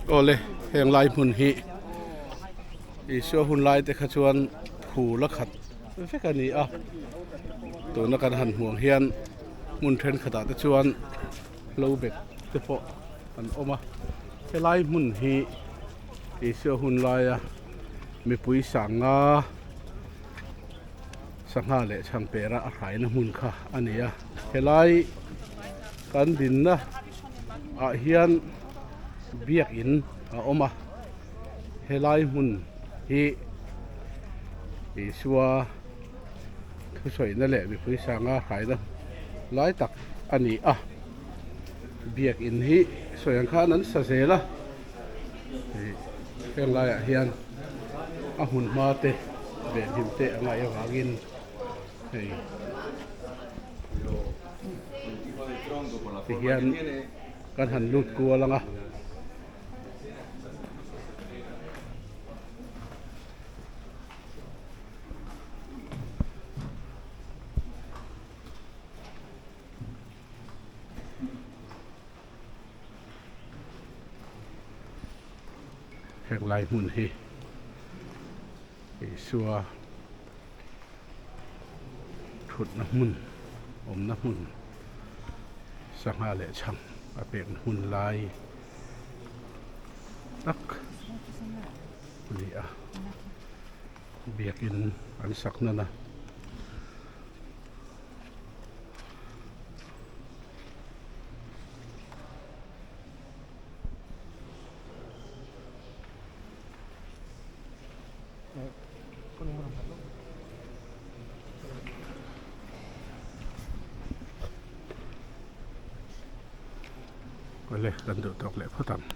Awle heng lai hmun hi Isua hun lai te kha chuan phul a khat vek a ni a tuna kan han hmuh ang hian hmun thenkhatah te chuan hlo bet te pawh an awm a helai hmun hi Isua hun laia mipui sanga sangha leh chhangpera a hraina hmun kha a ni a helai kan dinna ah hian biakin a awm a helai hmun hi Isua thusawina leh mipui sanga hraina lai tak a ni a biakin hi sawi ang khan an sa zel a ih heng laiah hian a hmun hma te venhim te a ngaih avangin hei ti hian kan han lut kual ang a. Heng lai hmun hi Isua thutna hmun awmna hmun sangha leh chhang a pekna hmun lai tak a ni a biakin an sak nana. Awle kan duh tawk leh phawt ang.